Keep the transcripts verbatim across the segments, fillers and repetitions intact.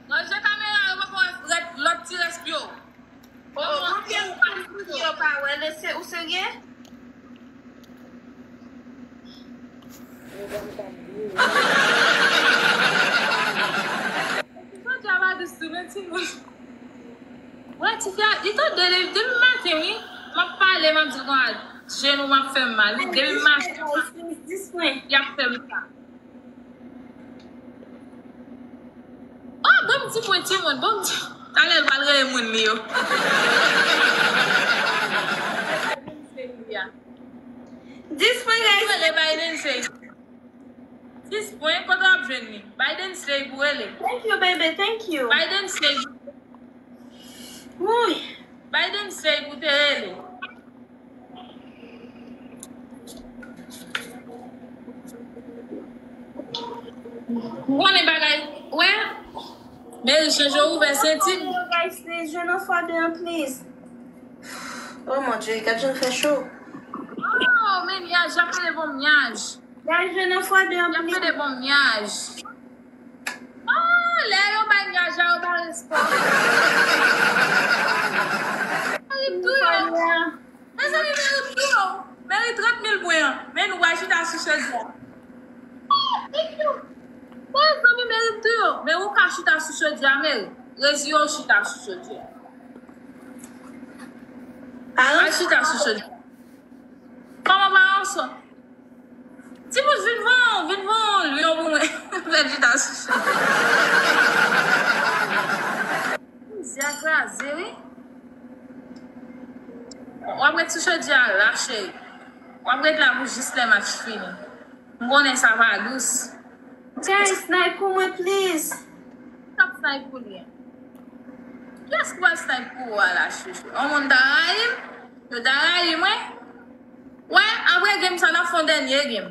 Ranje kamera yo, poko wè lòt ti rès yo. Oh, konbyen moun ki yo pa wè, le se, ou serye? Jodi a pa dous tou, men timoun. Wè, tifi a, li tande, depi, depi maten, wi. M ap pale, m ap di, "Gad, jenou m ap fè m mal." Depi maten, y ap fè m sa. Oh, ban m di mwen, timoun, ban m di. Talè l pral rele moun li yo. Dis mwen, guys. Rele Biden Slay. Dis mwen, kote w ap jwenn li? Biden Slay pou rele. Thank you, baby, thank you. Biden Slay. Woy. Biden Slay pou te rele. Ou konnen bagay, wè, Meri chanje ouvè senti m. Guys, please, jwenn yon fwa de an, please. Oh mon Dieu, gad jan l fè cho. Oh, men nyaj, y ap pede bon nyaj. Guys, jwenn yon fwa de an, please. Y ap pede bon nyaj. Oh, lè yo bay nyaj la, yo pa respè. Meri tou yo. Mezanmi, Meri tou yo. Meri trant mil pwen an. Men nou pral chita sou chodyè. Oh, thank you. Mezanmi, Meri tou yo. Men ou ka chita sou chodyè, Meri. Rezi yo chita sou chodyè. Al chita sou chodyè. Kòman pa yon son? Ti bouch, vin vann, vin vann lyon pou mwen. Fè chita sou chodyè. Mizè a kraze, wi. W ap ret sou chodyè a la, cheri. W ap ret la pou jis lè match fini. M konnen sa pa dous. Guys, snipe pou mwen, please. K ap snipe pou li a? Kiyès ki pral snipe pou ou a la, chouchou? Yon moun ta rayi m? Yo ta rayi mwen? Wè, apre game sa, n ap fè yon dènye game.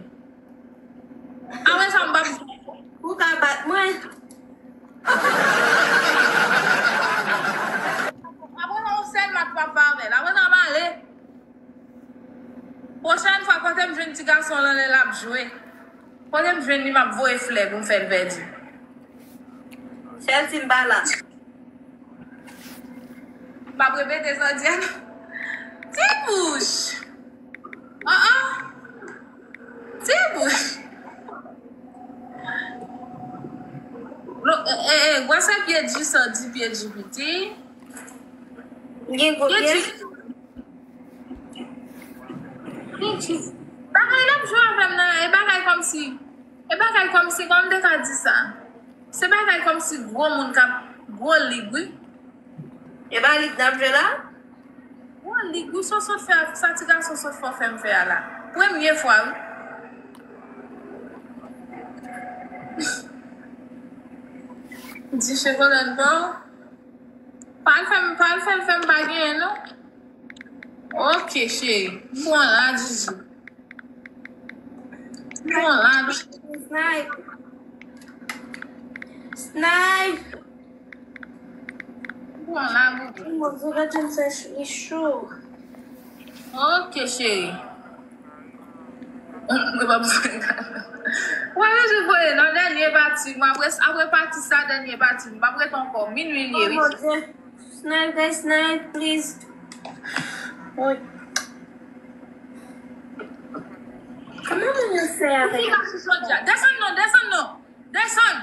Apre sa, m p ap. Ou ka bat mwen. Apre sa, yon sèl match w ap fè avè l. Apre sa, m ale. Pwochèn fwa, kote m jwenn ti gason lan lè l ap jwe. Kote m jwenn li, m ap voye flè pou m fè l pèdi. Sèl si m pa la. M ap repete sa w di a non. Ti bouch! Ah, ah! Ti bouch! Lo, eh, eh, eh, gwasa pye di sa, di pye di piti. Gen gwo pye. Pye di. Pye di. Bagay l ap jwe avè m nan, e bagay kòmsi, e bagay kòmsi, kòman m te ka di sa? Se bagay kòmsi gwo moun k ap gwo lig, wi. E pa lig n ap jwe la? Gwo lig, wi, sa w sot fè, sa ti gason sot fè w fè m fè a la. Premye fwa, wi. Di chekolan pa w. Pa l fè m, pa l fè l fè m pa genyen, non. Ok, cheri. M pran la, Didi. M pran la, Didi. Snipe. Snipe. M pran la, Didi. Mon Dieu, gad jan m fè ch-, li cho. Ok, cheri. Mwen pa bezwen gade. Wè, men je voye nan dènye pati. Mwen apre, apre pati sa, dènye pati. M p ap ret ankò. Minui l ye, wi. Oh, mon Dieu. Snipe, guys, snipe, please. Woy. Kòman moun yo fè avèk? Desann non, desann non, desann.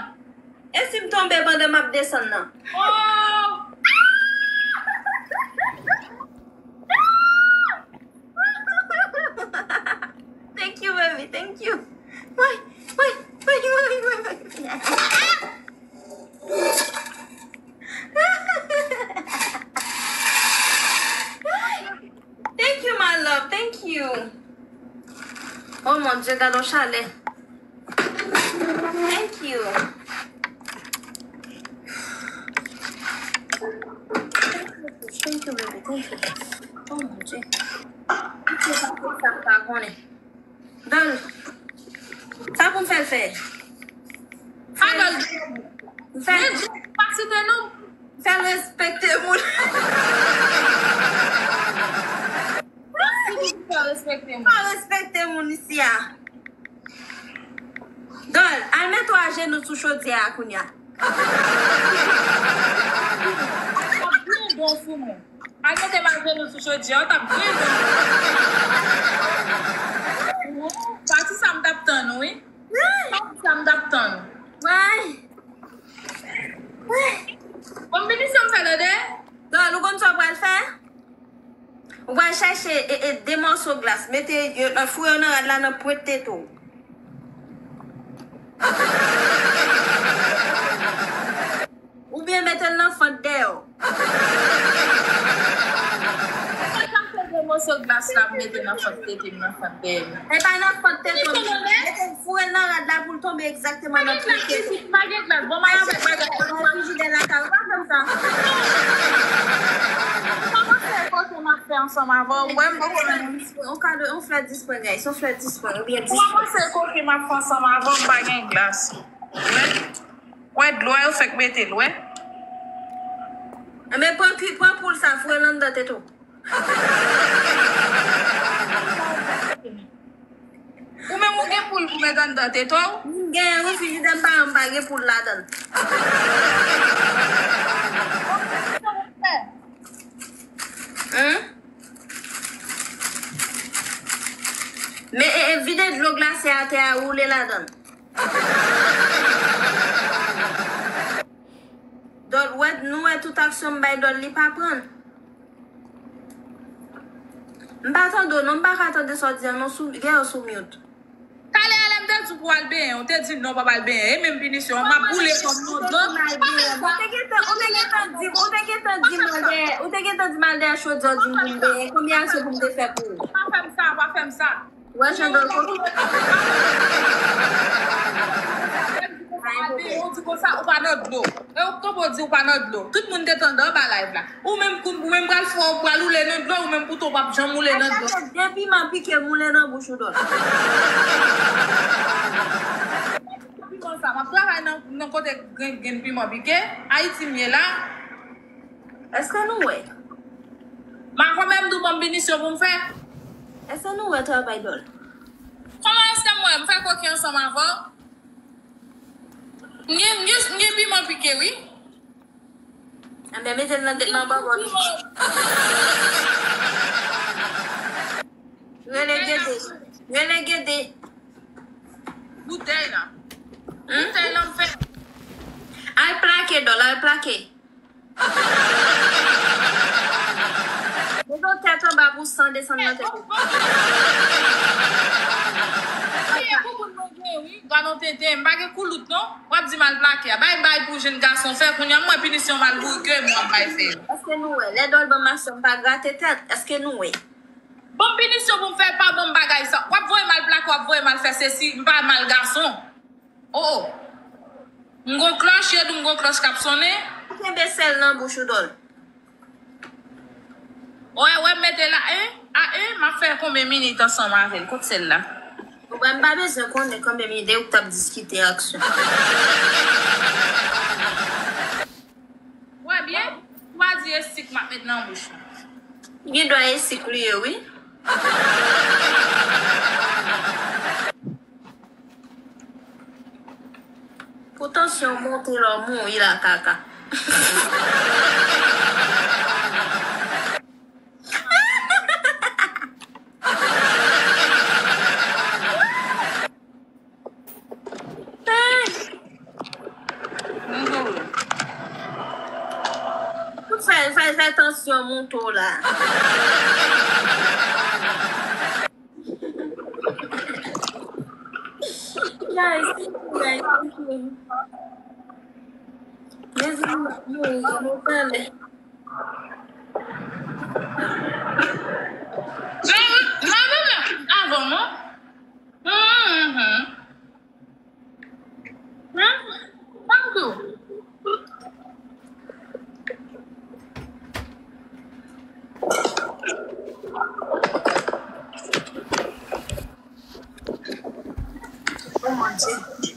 E si m tonbe pandan m ap desann nan? Oh! Thank you, baby. Thank you. Why? Why? Why? Why? Why? Why? Thank you, my love. Thank you. Oh mon Dieu, gade yon chalè. Thank you. Thank you, baby. Thank you. Oh mon Dieu. Sa m pa konnen. Dòl. Sa pou m fè l fè. Fè l. Fè l. Pa site non. Fè l respekte moun. Fè l respekte moun. Pa respekte moun isi a. Dòl. Al mete w ajenou sou chodyè a kounye a. Al mete m ajenou sou chodyè a, w t ap byen bon. Pati sa m t ap tann ou, wi. Pati sa m t ap tann ou. Way. Bon, pinisyon m fè tande. Dòl, ou konn sa w pral fè? Ou pral chache e, e, de mòso glas, mete yo, foure yo nan rad la nan pwent tete w. Oubyen mete l nan fant dèyè w. Mwen chache de mòso glas la pou mete nan fant tete m, nan fant dèyè m. E pa nan fant tete w, mete l foure l nan rad la pou l tonbe egzakteman nan pwent tete w. Pa gen glas, bon, mwen avèk bagay. Frijidè lakay ou, pa fè m sa. Ou pa panse kote m ap fè ansanm avè w? Mwen, m poko menm. On kado, on flè dis pwen, guys. On flè dis pwen, oubyen dis pwen. Ou pa panse kote m ap fè ansanm avè w, m pa gen glas. Wè. Wè dlo a yo fèk mete l, wè. Enben, pran ki, pran poul sa, foure l anndan tete w. Ou menm ou gen poul pou met anndan tete w? M gen, wi, frijidè m pa, m pa gen poul ladan l. Hein? Men, e, e, vide dlo glase atè a, woule ladan l. Dòl, wè, nou wè tout aksyon m bay Dòl, li pa pran. M pa tande w non, m pa ka tande sa w di a non, sou, gen w sou mute. Talè a lè m te di w pou w al benyen, ou te di non, w p ap al benyen. E menm pinisyon an, m ap boule kò m nan do. Ou te gentan, ou te gentan di, ou te gentan di m al dèyè, ou te gentan di m al dèyè chodyè w di m pou m benyen. Konbyen aksyon pou m te fè pou ou? Pa fè m sa, pa fè m sa. Wè jan dòl konn. Ou di konsa, ou pa nan dlo. E ou tonbo di ou pa nan dlo. Tout moun te tande anba live la. Ou menm, ou menm pral fè, ou pral woule nan dlo, ou menm poutan ou p ap janm woule nan dlo. Gen piman pike, m woule nan bouch ou dòl. Piman sa, m ap travay nan, nan kote grenn, grenn piman pike. Ayiti m ye la. Èske nou wè? Makomè m di w ban m pinisyon pou m fè. Èske nou wè travay dòl? Kòman èske m wè? M fè koki ansanm avè w. M gen, m gen, m gen piman pike, wi. Enben, mete l nan, nan bòbòt. Rele Gede. Rele Gede. Boutèy la. Hmm? Boutèy la m fè. Al plake dòl, al plake. Mete w tèt anba pou san desann nan tèt ou. Mwen gen, wi, gade yon tenten, m pa gen koulout non. W ap di m al plake a. Bay, bay pou jenn gason fè, kounye a m wè pinisyon m al bourike m w ap bay fè yo. Èske nou wè? Lè dòl ban m aksyon m pa grate tèt. Èske nou wè? Ban m pinisyon pou m fè, pa ban m bagay sa. W ap voye m al plake, w ap voye m al fè sesi, m pa mal gason. Oh, oh. M gon klòch, yo di m gon klòch k ap sonnen. Kenbe sèl nan bouch ou dòl. Wè, wè, m mete la, en, a, en, m ap fè konbyen minit ansanm avè l? Kot sèl la? Ou wè, m pa bezwen konnen konbyen minit, e ou k t ap diskite aksyon. Wè byen, ou pa di e sik m ap met nan bouch ou. Gen dwa e sik li ye, wi. Pou tansyon w monte lè w mouri la kaka. Ay! Fè, fè, fè tansyon monte w la. Guys, guys, mezanmi, nou, nou pale. Mwen menm avan non. Mhm. Hein? Thank you. Oh mon Dieu.